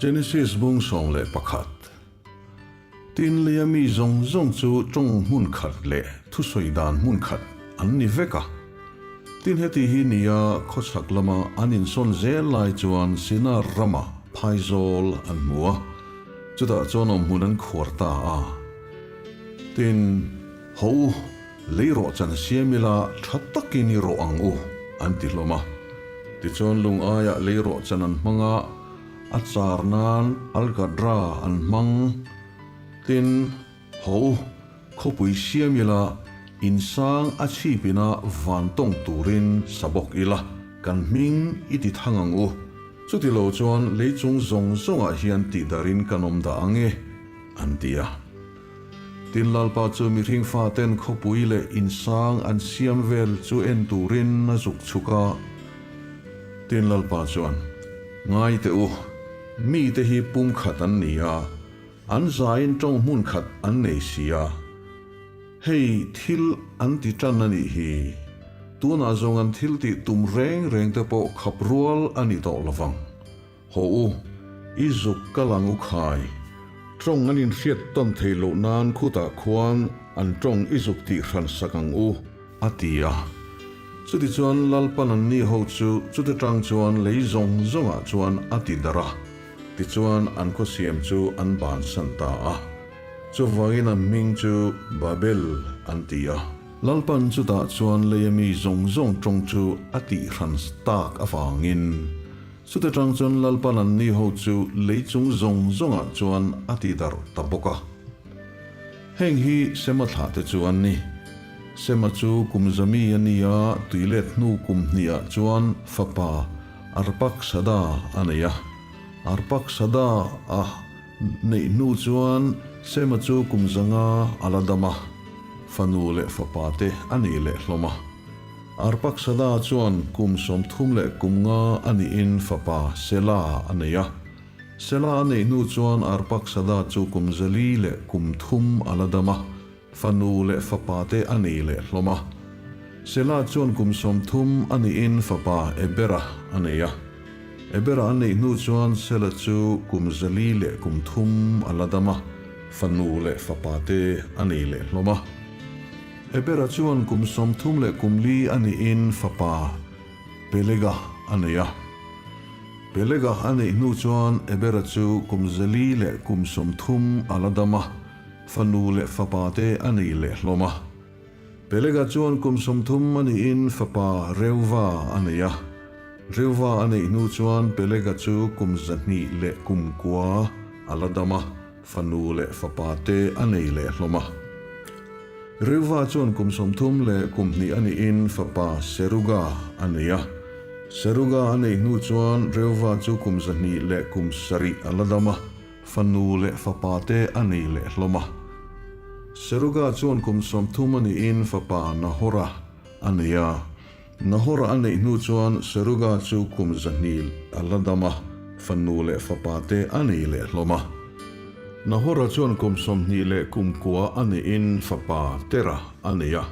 Genesis bung 11. Tin, leia mi zawng zawng chu tawng hmun khat leh thusawi dan hmun khat an ni vek a. Tin, heti hi nia khawchhak lama an insawn zel lai chuan Sinar rama phaizawl an hmu a, chutah chuan awmhmun an khuar ta a. Tin, Haw u, lei rawh chan siam ila tha takin i rawh ang u, an ti hlawm a. Tichuan lung aiah lei rawh chan an hmang a, a char nan alkadra an hmang. Tin, Haw u, khawpui siam ila insang a chhip ina van tawng turin sa bawk ila, kan hming i ti thang ang u. Chuti lo chuan lei chung zawng zawngah hian tihdarhin kan awm dah ang e, an ti a. Tin Lalpa chu mihring faten khawpui leh insang an siam vel chu en turin a zuk chhuk a. Tin Lalpa chuan, Ngai teh u, mite hi pumkhat an ni a, an zaiin tawng hmun khat an nei si a. Hei thil an ti tan a nih hi. Tunah zawng an thil tih tum reng reng te pawh khap rual a ni tawh lovang. Haw u, i zuk kal ang u khai. Tawng an inhriat tawn thei loh nan khutah khuan an tawng i zuk tih hran sak ang u, a ti a. Chutichuan Lalpan anni ho chu chuti tang chuan lei zawng zawngah chuan a ti darh a, tichuan an khawsiam chu an bansan ta a. Chuvangin an hming chu Babel an ti a. Lalpan chutah chuan leia mi zawng zawng tawng chu a tih hran tak avangin, Chuta tang chuan Lalpan anni ho chu lei chung zawng zawngah chuan a ti darh ta bawk a. Heng hi Sema thlah te chu an ni. Sema chu kum zami a ni a, tuilet hnu kum hnihah chuan fapa Arpaksada a nei a. Arpaksada a neih hnu chuan Sema chu kum zanga a la dam a, fanu leh fapa te a nei leh hlawm a. Arpaksada chuan kum 30 leh kum nga a nihin fapa Sela a nei a. Sela a neih hnu chuan Arpaksada chu kum 400 leh kum 3 a la dam a, fanu leh fapa te a nei leh hlawm a. Sela chuan kum 30 a nihin fapa Ebera a nei a. Ebera a neih hnu chuan Sela chu kum 400 leh kum 3 a la dam a, fanu leh fapa te a nei leh hlawm a. Ebera chuan kum 34 leh kum 4 a nihin fapa Pelega a nei a. Pelega a neih hnu chuan Ebera chu kum 400 leh kum 30 a la dam a, fanu leh fapa te a nei leh hlawm a. Pelega chuan kum 30 a nihin fapa Reuva a nei a. Reuva a neih hnu chuan Pelega chu kum 200 leh kum 9 a la dam a. Fanu leh fapa te a nei leh hlawm a. Reuva chuan kum 30 leh kum 2 a nihin fapa Seruga a nei a. Seruga a neih hnu chuan Reuva chu kum 200 leh kum 7 a la dam a, fanu leh fapa te a nei leh hlawm a. Seruga chuan kum 30 a nihin fapa Nahora a nei a. Nahora a neih hnu chuan Seruga chu kum 200 a la dam a, fanu leh fapa te a nei leh hlawm a. Nahora chuan kum 20 leh kum 9 a neihin fapa Tera a nei a.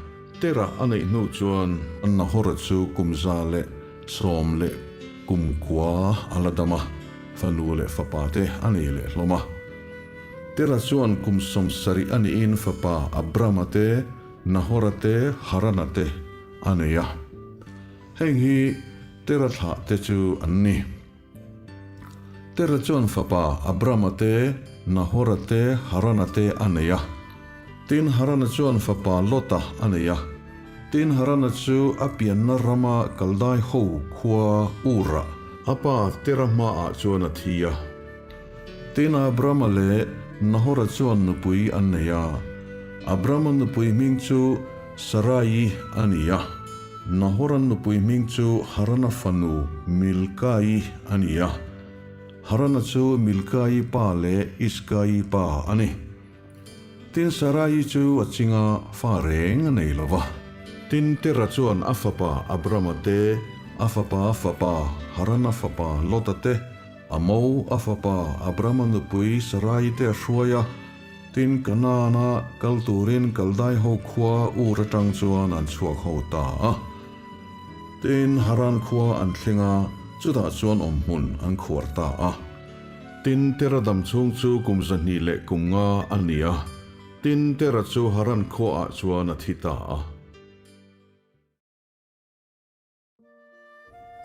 Tera a neih hnu chuan Nahora chu kum 110 leh kum 9 a la dam a, fanu leh fapa te a nei leh hlawm a. Tera chuan kum 70 a nihin fapa Abrama te, Nahora te, Harana te a nei a. Heng hi Tera thlah te chu an ni. Tera chuan fapa Abrama te, Nahora te, Harana te a nei a. Tin, Harana chuan fapa Lota a nei a. Tin, Harana chu a pianna rama Kaldai ho khua Ur-ah a pa Tera hmaah chuan a thi a. Tin, Abrama leh Nahora chuan nupui an nei a. Abrama nupui hming chu Sarai a ni a. Nahora nupui hming chu Harana fanu Milkai a ni a. Harana chu Milkai pa leh Iskai pa a ni. Tin, Sarai chu a chinga fa reng a nei lo va. Tin, Tera chuan a fapa Abrama te, a fapa fapa Harana fapa Lota te, A mo, a fapa, Abrama nupui Sarai te a hruai a, tin Kanaana kal turin Kaldai ho khua Ur atang chuan an chhuak ho ta a. Tin Haran khua an thleng a, chutah chuan awmhmun an khuar ta a. Tin, Tera dam chhung chu kum 200 leh kum nga a ni a. Tin, Tera chu Haran khuaah chuan a thi ta a.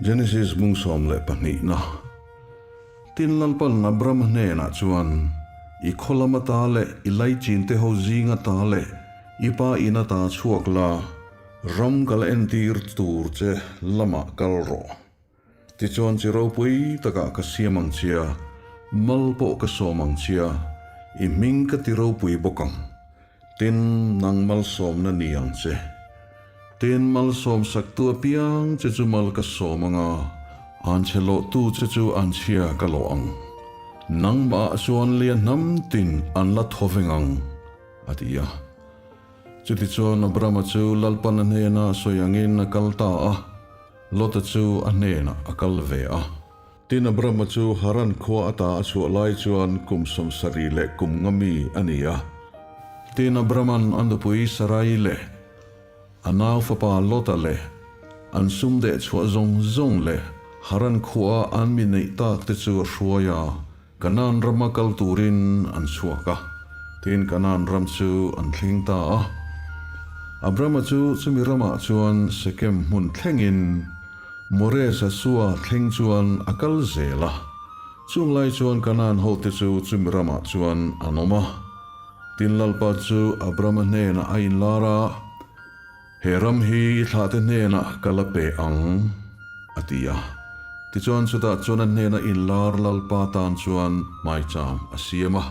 Genesis bung 12 na. Tin, Lalpan Abrama hnenah chuan, I khaw lam ata leh i laichin te ho zing ata leh i pa in ata chhuak la, ram ka la entir tur che lamah kal rawh. Tichuan chi ropui takah ka siam ang chia, mal pawh ka sawm ang chia, i hming ka ti ropui bawk ang. Tin, nang malsawmna ni ang che. Tin, malsawm saktu apiang che chu mal ka sawm ang a, anchhe lawhtu che chu anchhia ka lawh ang. Nangmah ah chuan lia hnam tin an la thaw veng ang, a ti a. Chutichuan Abrama chu Lalpan a hnena sawi angin a kal ta a. Lota chu a hnenah a kal ve a. Tin, Abrama chu Haran khua ata a chhuah lai chuan kum 70 leh kum nga mi a ni a. Tin, Abraman a nupui Sarai leh a nau fapa Lota leh an sum deh chhuah zawng zawng leh Haran khua an mi neih tak te chu a hruai a, Kanaan rama kal turin an chhuak a, tin Kanaan ram chu an thleng ta a. Abrama chu chumi ramah chuan Sekem hmun thlengin More Sasua thleng chuan a kal zel a. Chung lai chuan Kanaan hote chu chumi ramah chuan an awm a. Tin Lalpa chu Abrama hnenah a inlar a, He ram hi i thlahte hnenah ka la pe ang, a ti a. Tichuan chutah chuan a hnena inlar Lalpa tan chuan maicham a siam a.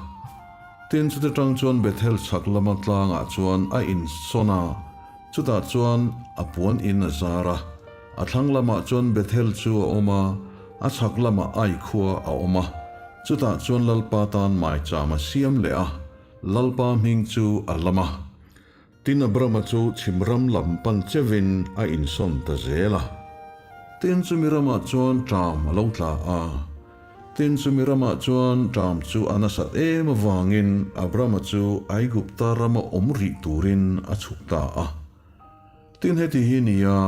Tin, chuti tang chuan Bethel chhak lama tlangah chuan a insawn a, chutah chuan a puan in a zar a. A thlang lamah chuan Bethel chu a awm a, a chhak lamah Ai khua a awm a. Chutah chuan Lalpa tan maicham a siam leh a, Lalpa hming chu a lam a. Tin, Abrama chu chhim ram lam pan chevin a insawn ta zel a. Tin, chumi ramah chuan ṭam a lo tla a. Tin, chumi ramah chuan ṭam chu a nasat em avangin Abrama chu Aigupta rama awm rih turin a chhuk ta a. Tin, heti hi nia,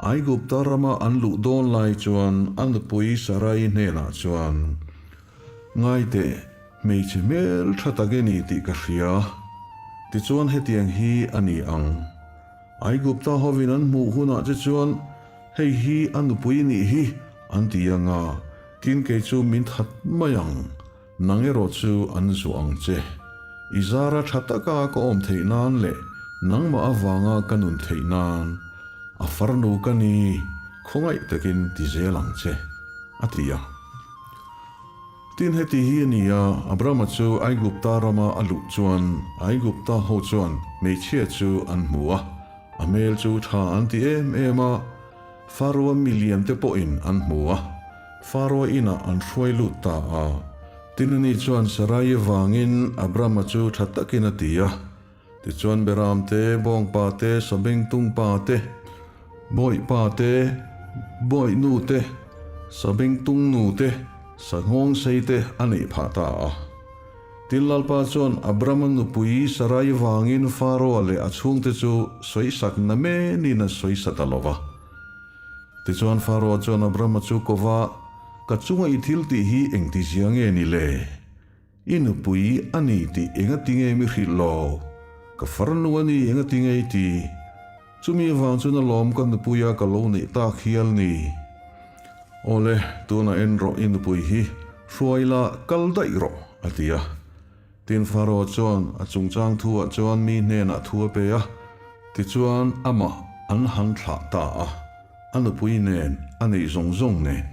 Aigupta rama an luh dawn lai chuan a nupui Sarai hnenah chuan, Ngaiteh, hmeichhe hmel tha tak i ni tih ka hria. Tichuan hetiang hi a ni ang. Aigupta hovin an hmuh hunah che chuan, Hei hi a nupui nih hi, an ti ang a, tin kei chu min that mai ang, nang erawh chu an zuah ang che. I zara tha taka ka awm theih nan leh nangmah avanga ka nun theih nan, a farnu ka ni, khawngaih takin ti zel ang che, a ti a. Tin, heti hi a ni a, Abrama chu Aigupta rama a luh chuan Aigupta ho chuan hmeichhia chu an hmu a, a hmel chu tha an ti em em a, Faroa milian te pawhin an hmu a, Faroa inah an hruai lut ta a. Tin, ani chuan Sarai vangin Abrama chu tha takin a ti a, tichuan Beram te, Bawngpa te, Sabengtungpa te, Bawihpa te, Bawihnu te, Sabengtungnu te, Sanghawngsei te a neih phah ta a. Tin, Lalpa chuan Abrama nupui Sarai vangin Faroa leh a chhungte chu sawisak na menin a sawisa ta lo va. Tichuan Faroa chuan Abrama chu ko va, Ka chunga i thil tih hi engtizia nge ni le? I nupui a ni tih engati nge mi hrilh lo? Ka farnu a ni engati nge i ti? Chumi avang chuan a lawm ka nupuia ka lo neih tak hial ni. Awle, tunah en rawh i nupui hi, hruai la kal daih rawh, a ti a. Tin Pharaoh chuan a chungchang thuah chuan mi hnenah thu a pe a, tichuan amah an han thlah ta a, a nupui nen a neih zawng zawng nen.